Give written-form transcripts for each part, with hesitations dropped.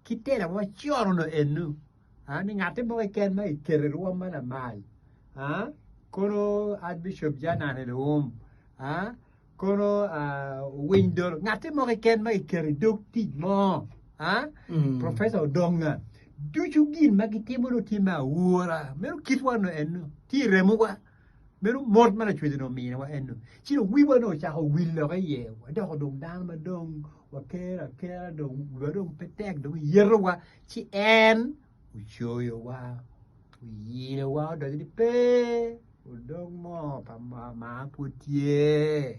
Ki tela macon onongo enu ni ngatti mo keken ma kiketo i rwom ma lamal kono Archbishop Janan Luwum kono Owiny Dolo ngatti mo keken ma kiketo i dog tic mo Professor Odonga ducu gin ma gitimo nongo tye me aura meno kitwa onongo enu tye i remowa. Meno mot ma Lacwec onongo ominiwa eno. Ci dong wiwa onongo ocako wil dok iye, wadoko dong dano ma dong wakero akera, dong wiwa dong pe tek, dong iyetowa. Ci en ocoyowa, oyilowa, odonyo ni pe, odong moo pa maa pud tye,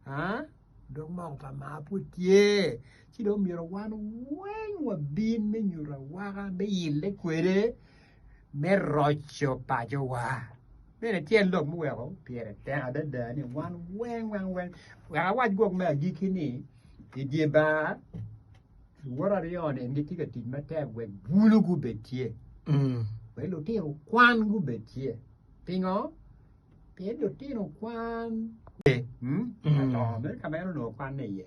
odong moo pa maa pud tye. Ci dong myero wan weng wabin me nyuto awaka, me yille kwede. me roco pacowa. Meno tyen lok muweko pire tek adada ni wan weng weng weng wek awac gwok me agikki ni i dye bar luwot aryo-ni en gitye ka tic matek wek bulu gubed tye, wek lutino kwan gubed tye. Pingo? Pien lutino kwan ka to meno ka ma en onongo kwanne iye.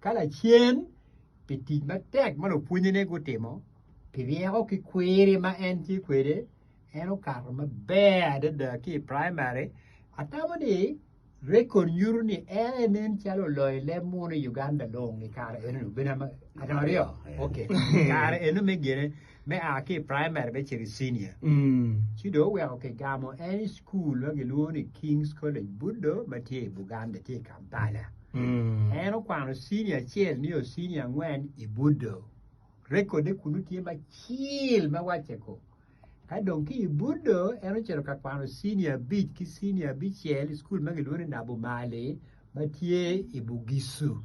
Ka lacen pi tic matek ma lupwonnyene gutimo, Pi ryeko ki kwiri ma en tye kwede, en okato maber adada ki i praimari. Atamo ni rekod nyuto ni en aye nen calo oloyo leb munu i Uganda long i kare eno-ni. Obedo namba aryo? Ok. I kare eno me gine me a ki i praimari me cito i cinia. Ci dong oweko kigamo en i cukul ma gilwongo ni King's College Buddo ma tye i Buganda, tye i Kampala. En okwano cinia acel nio cinia angwen i Buddo. Rekodde kunnu tye macil ma wacce ko. Ka dong ki i Buddo, en ocito ka kwano cinia abic ki cinia abicel i cukul ma gilwongo ni Nabumali ma tye i Bugisu.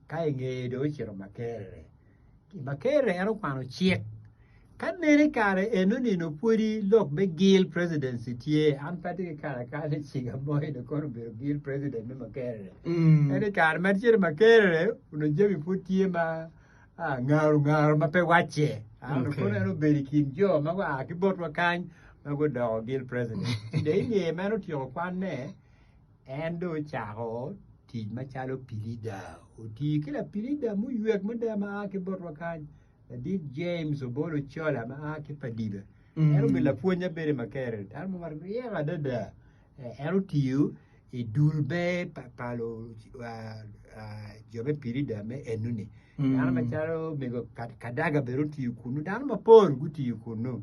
Ka i ngeye dong ocito Makerere. I Makerere en okwano cik. Ka nene i kare eno-ni nongo pwodi lok me Guild Presidency tye, an pe atye ki kare akala ni ciga mo eni kono obedo Guild President me Makerere. Ento i kare ma acito i Makerere onongo jami pud tye ma Ngaro ngaro ma pe wacce. An kono en obedo i kin jo ma gua ki botwa kany ma gudoko guild president. Ci dong i ngeye ma en otyeko kwanne, en dong ocako tic macalo pilida. Otiyo ki lapilida muywek mada ma a ki botwa kany, ladit James Obolo Cola ma a ki Padibe. En obedo lapwony ma bedo i Makerere, dano mo maryek adada. En otiyo i dul me pa jo me pirida me enoni. Dano macalo mego Kadaga bene otiyo kunu, dano mapol gutiyo kunu.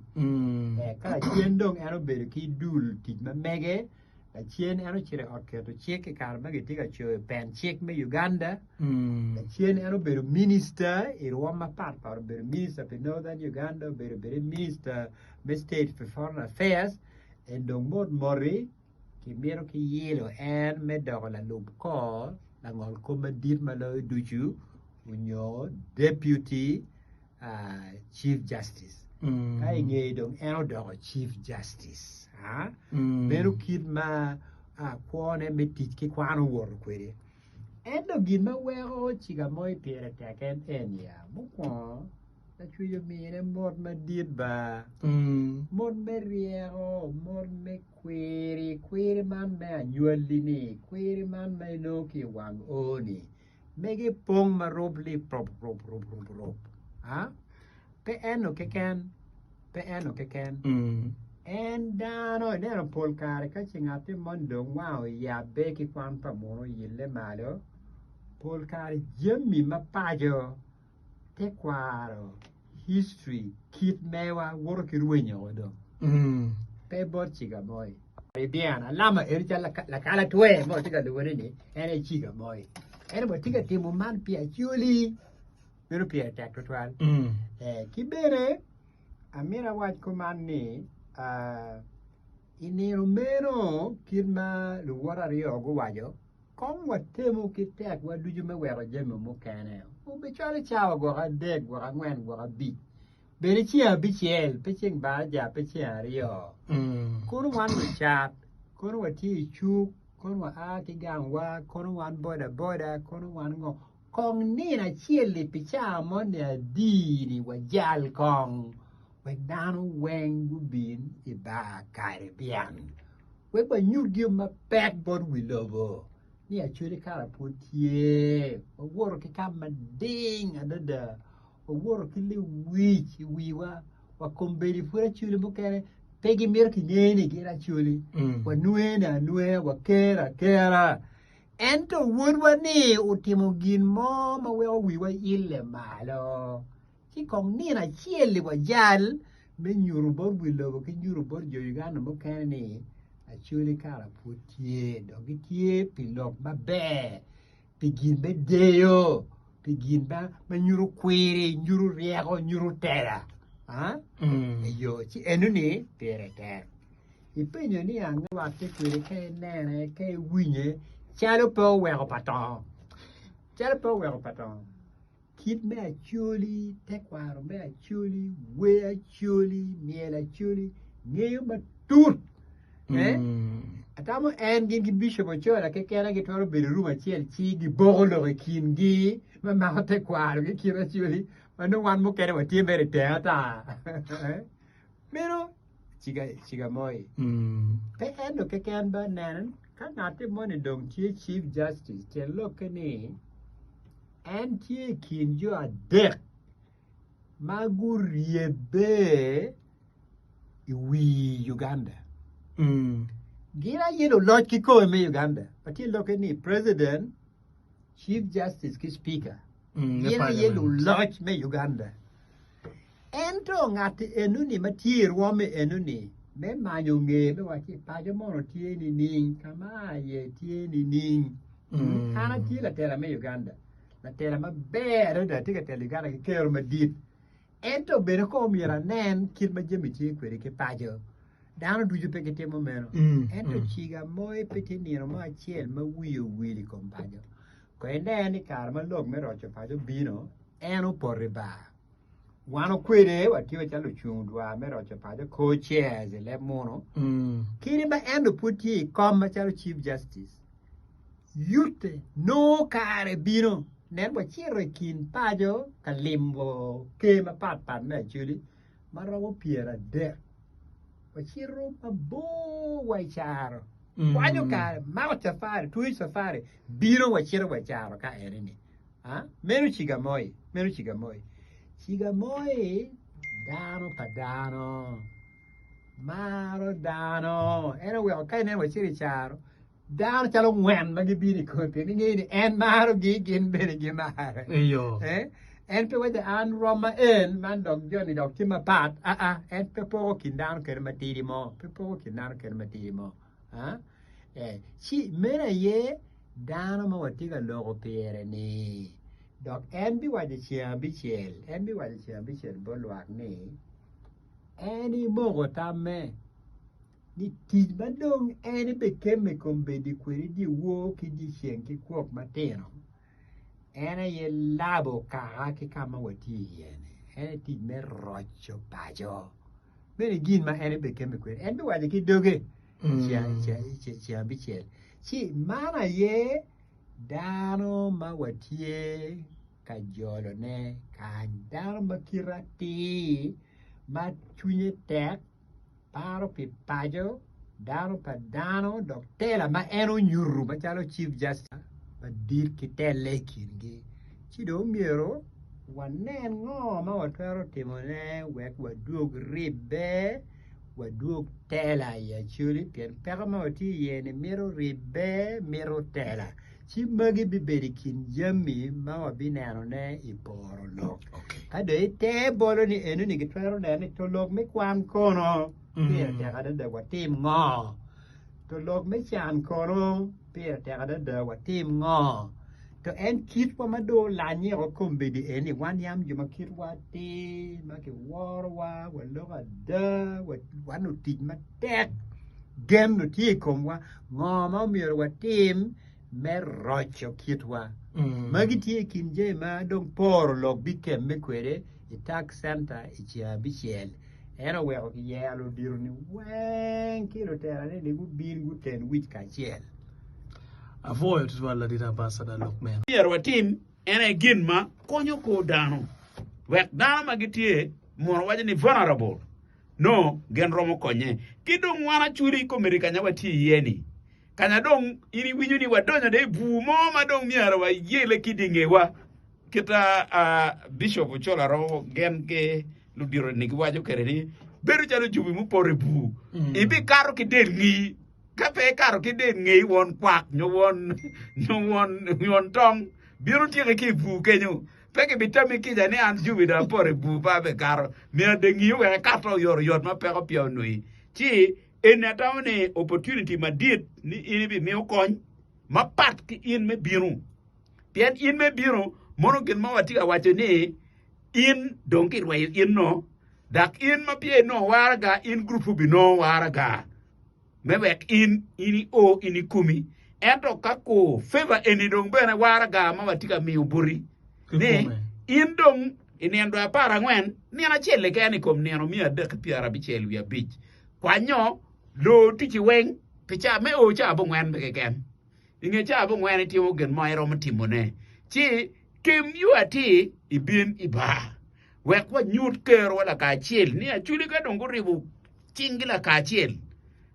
Ka lacen dong en obedo ki dul tic ma mege, lacen en ocito i ot keto cik i kare ma gitye ka coyo pen cik me Uganda. Lacen en obedo minista i rwom mapat pat, obedo minista pi Northern Uganda, obedo bene minista me state pi foreign affairs. En dong mot moti kimito ki yilo en me doko lalub kor langol kop madit ma loyo ducu onyo Deputy Chief Justice. Ka inge dong en odoko Chief Justice. Meno kit ma kwone me tic ki kwan owoto kwede. Ento gin ma weko Cigamoi pire tek en eni ya, mukwongo Lacwec omine mot madit ba, mot me ryeko, mot me kwiri, kwiri man me anywalli-ni, kwiri man ma inongo ki i wang oo-ni, mege pong ma rub lipruprupruprup. Pe eno keken, pe eno keken. En dano, ineno pol kare ka ce ngatti moni dong wange oyabbe ki kwan pa munu oyille malo, pol kare jami ma paco Tekwaro, history, kit mewa woto ki rwenyo o dong. Pe bot ciga moi. Caribbean, alama eni cal lakalatwe ma watye ka lubone ni en aye ciga moi. Ento watye ka timo man pi Acholi. Meno pire tek tutwal. Eh, ki bene amito awac kuman ni ah, i nino meno kit ma luwot aryo guwaco, Kong watemu ki tekwa ducu me weko jami mukene. Obicwalo cawa gwok adek, gwok angwen, gwok abic, bene ceng abicel, pe ceng baraja, pe ceng aryo. Kono wan lucat, kono watye i cuk, kono waa ki gangwa, kono wan boda boda, kono wan ngo. Kong nino acel-li pi cawa moni adi-ni wajal kong wek dano weng gubin i bar Caribbean. Wek wanyut gin mapek bot wi lobo ni Acholi kara pwod tye. Wawoto ki ka mading adada. Wawoto ki lewic i wiwa wa kombeddi pud Acholi mukene pe gimito kinge ni gin Acholi. Wanwene anweya, wakere akera. Ento wodwa ni otimo gin mo ma weko wiwa ille malo. Ci kong nino acel-li wajal me nyuto bot wi lobo ki nyuto bot jo Uganda mukene ni Acholi kara pud tye dok gitye pi lok maber, pi gin me deyo, pi gin ma nyuto kwiri, nyuto ryeko, nyuto tela. Eyo, ci enoni pire tek. Ipenyo ni anga rwatte kwede ka inene, ka iwinye calo pe oweko pa to. Calo pe oweko pa to. Kit me Acholi, tekwaro me Acholi, wer Acholi, myel Acholi, ngeyo matut. Eh? Atamo en gin ki Bishop Ochola keken gitwero bedo i rum acel ci giboko lok i kingi me mako tekwaro ki kit Acholi ma nongo wan mukene watye mere i teng ata. Meno ciga moi. Pe en dong keken ba nen ka ngatti moni dong tye Chief Justice tyen lokke ni En tye i kin jo adek ma guryebbe i wi Uganda. Gin aye luloc kikome me Uganda. Watye lokke ni President, Chief Justice ki Speaker. Gin aye luloc me Uganda. Ento ngat enoni ma tye i rwomme enoni me manyo nge me wacci paco mono tye nining, ka ma aa iye tye nining. An atye latela me Uganda, latela maber adada atye ka telo Uganda ki kero madit. Ento bene kong omyero anen kit ma jami tye kwede ki paco. Dano ducu pe gitimo meno. Ento ciga mo pe tye nino mo acel ma wiye owil i kom paco. Kong inen i kare ma lok me roco paco obino, en opoto i bar. Wan okwede watye macalo lucung dwar me roco paco, co-chairs i leb muno, kadi ma en dong pud tye i kom macalo Chief Justice, yute nongo kare bino. Nen wacito i kin paco ka limo ker mapat pat me Acholi ma romo 30. Wacito mabor wa i caro, kwanyo kare, mako cafari, tweyo cafari, bino wacito wa i caro ka eni-ni. Meno ciga moi, meno ciga moi. Ciga moi dano pa dano, maro dano. En oweko ka ineno wacito i caro, dano calo ngwen ma gibino i kome pien gingeyo ni en marogi, gin bene gimare. Eh, en pe waco an rwoma en, man dok joni dok tye mapat. Aa, en pe poko kin dano kede matidi mo, pe poko kin dano kede matidi mo. Eh, ci meno aye dano ma watye ka loko pire-ni. Dok en biwaco ceng abicel, en biwaco ceng abicel bot lwak ni, en imoko tamme ni tic ma dong en ebikemme i kom bedi kwede dyewor ki dyeceng ki kwok matino, en aye labo kaka ki ka ma watye iye-ni, en aye tic me roco paco. Meno aye gin ma en ebikemme kwede. En biwaco ki doge ceng abicel. Ci man aye dano ma watye ka jolone kany, dano ma kite atir, ma cwinye tek, paro pi paco, dano pa dano dok tela ma en onyuto macalo Chief Justice madit ki telle i kingi. Ci dong omyero wanen ngo ma watwero timone wek wadwog ribbe, wadwog tela i Acholi pien peko ma watye iye-ni mito ribbe, mito tela. Ci magi bibedo i kin jami ma wabinenone i poro lok. Ka dong ite bolo ni enoni gitwero neno ni to lok me kwan kono pire tek adada watim ngo? To lok me can kono pire tek adada watim ngo? To en kitwa ma dong olanyeko kombeddi eni wan yam jo ma kitwa atir ma kiworowa waloko ada wan lutic matek gen dong tye i komwa Ngo ma omyero watim me roco kitwa? Magi tye i kin jami ma dong poro lok bikemme kwede i Tax Center i ceng abicel. En oweko kiyero ludito-ni weng ki luterane ni gubin guten wic kacel. Apwoyo tutwal ladit ambassador lok meno. Myero watim en aye gin ma konyo kor dano wek dano ma gitye mono waco ni vulnerable nongo gin romo konye. Ki dong wan acwali i komiti kanya watye iye ni, kanya dong in iwinyo ni wadonyo dong i bur mo ma dong myero wayele ki dye ngewa. Kita Bishop Ochola romo gen ki ludito ni giwaco kwede ni bedo calo jubi mupoto i bur. Ibikato ki del ngi. Ka pe ikato ki del ngeyi won kwak nyo won nyo won won tong bino tyeki ki i bur kenyo. Pe gibitami kica ni an jubi dong apoto i bur pe abikato. Myero del ngiyi wek ikato oyotoyot ma peko peya onongi. Ci eni atamo ni opportunity madit ni in ibimiyo kony mapat ki in me bino. Pien in me bino, mono gin ma watye ka waco ni in dong kirweyo in no, dok in ma peya inongo waraga, in gurup obinongo waraga me wek in in io in ikomi. Ento ka ku favor eni dong bene waraga ma watye ka miyo boti ni in dong i nino 14, nino acel keken i kom nino miya adek ki pyerabicel wiye abic, kwanyo loo ticci weng pi ca me o ca abongwen keken. I nge cawa abongwen itimo gin mo iromo timone, ci kem yo atir ibin i bar wek wanyut kerowa lakacel ni Acholi ka dong guribo cinggi lakacel.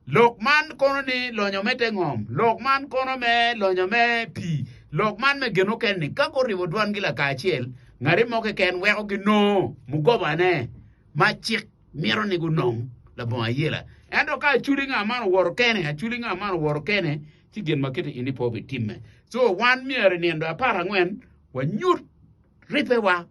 Lok man kono ni lonyo me te ngom, lok man kono me lonyo me pii, lok man me gin mukene-ni ka guribo dwangi lakacel, ngati mo keken weko ginongo mugobane ma cik mito ni gunong labongo ayela. Ento ka Acholi nga man owoto kene, Acholi nga man owoto kene, ci gin ma kite eni pe obitimme. So wan myero i nindo 14 wanyut ribbewa,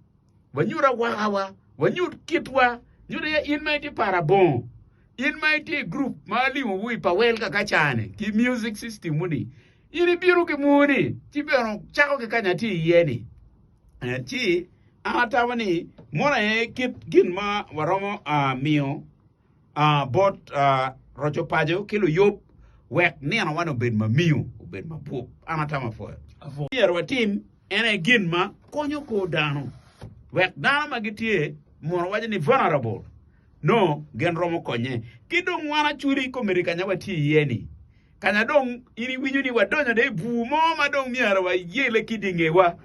wanyut awakawa, wanyut kitwa, nyut aye in ma itye parabongo, in ma itye i gurup ma alimowu i pawel kaka cani ki music system ni, in ibino ki mwoni ci bene cako ki kanya tye iye ni. Ci an atamo ni mono aye kit gin ma waromo miyo bot roco paco ki luyub wek ninowa-ni obed mamiyo, obed mabup. An atamo apwoyo. Myero watim en aye gin ma konyo kor dano wek dano ma gitye mono waco ni vulnerable nongo gin romo konye. Ki dong wan acwali komiti kanya watye iye-ni, kanya dong in iwinyo ni wadonyo dong i bur mo ma dong myero wayele ki dye ngewa.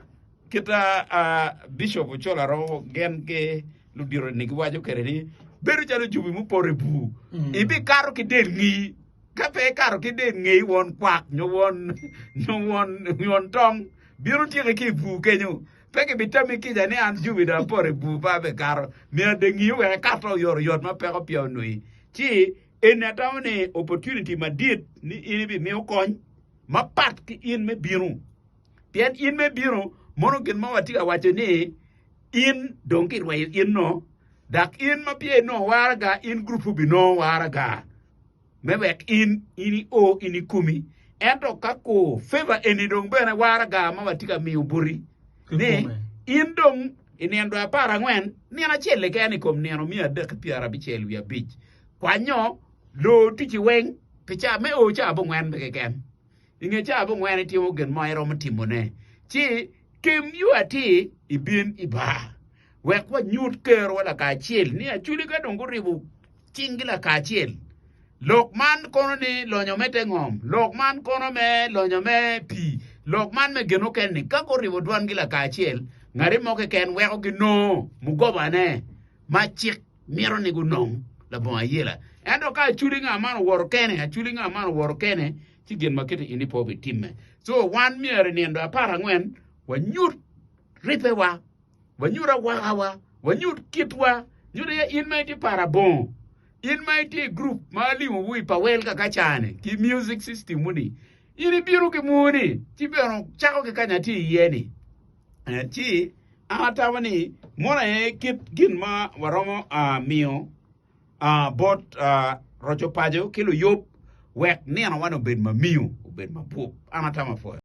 Kita Bishop Ochola romo gen ki ludito ni giwaco kwede ni bedo calo jubi mupoto i bur. Ibikato ki del ngiyi. Ka pe ikato ki del ngeyi won kwak nyo won nyo won won tong bino tyeki ki i bur kenyo. Pe gibitami kica ni an jubi dong apoto i bur pe abikato. Myero del ngiyi wek ikato oyotoyot ma peko peya onongi. Ci eni atamo ni opportunity madit ni in ibimiyo kony mapat ki in me bino. Pien in me bino, mono gin ma watye ka waco ni in dong kirweyo in no, dok in ma peya inongo waraga, in gurup obinongo waraga me wek in in io in ikomi. Ento ka ku favor eni dong bene waraga ma watye ka miyo boti ni in dong i nino 14, nino acel keken i kom nino miya adek ki pyerabicel wiye abic, kwanyo loo ticci weng pi ca me o ca abongwen keken. I nge cawa abongwen itimo gin mo iromo timone, ci kem yo atir ibin i bar wek wanyut kerowa lakacel ni Acholi ka dong guribo cinggi lakacel. Lok man kono ni lonyo me te ngom, lok man kono me lonyo me pii, lok man me gin mukene-ni ka guribo dwangi lakacel, ngati mo keken weko ginongo mugobane ma cik mito ni gunong labongo ayela. Ento ka Acholi nga man owoto kene, Acholi nga man owoto kene, ci gin ma kite eni pe obitimme. So wan myero i nindo 14 wanyut ribbewa, wanyut awakawa, wanyut kitwa, nyut aye in ma itye parabongo, in ma itye i gurup ma alimowu i pawel kaka cani ki music system ni, in ibino ki mwoni ci bene cako ki kanya tye iye ni. Ci an atamo ni mono aye kit gin ma waromo miyo bot roco paco ki luyub wek ninowa-ni obed mamiyo, obed mabup. An atamo apwoyo.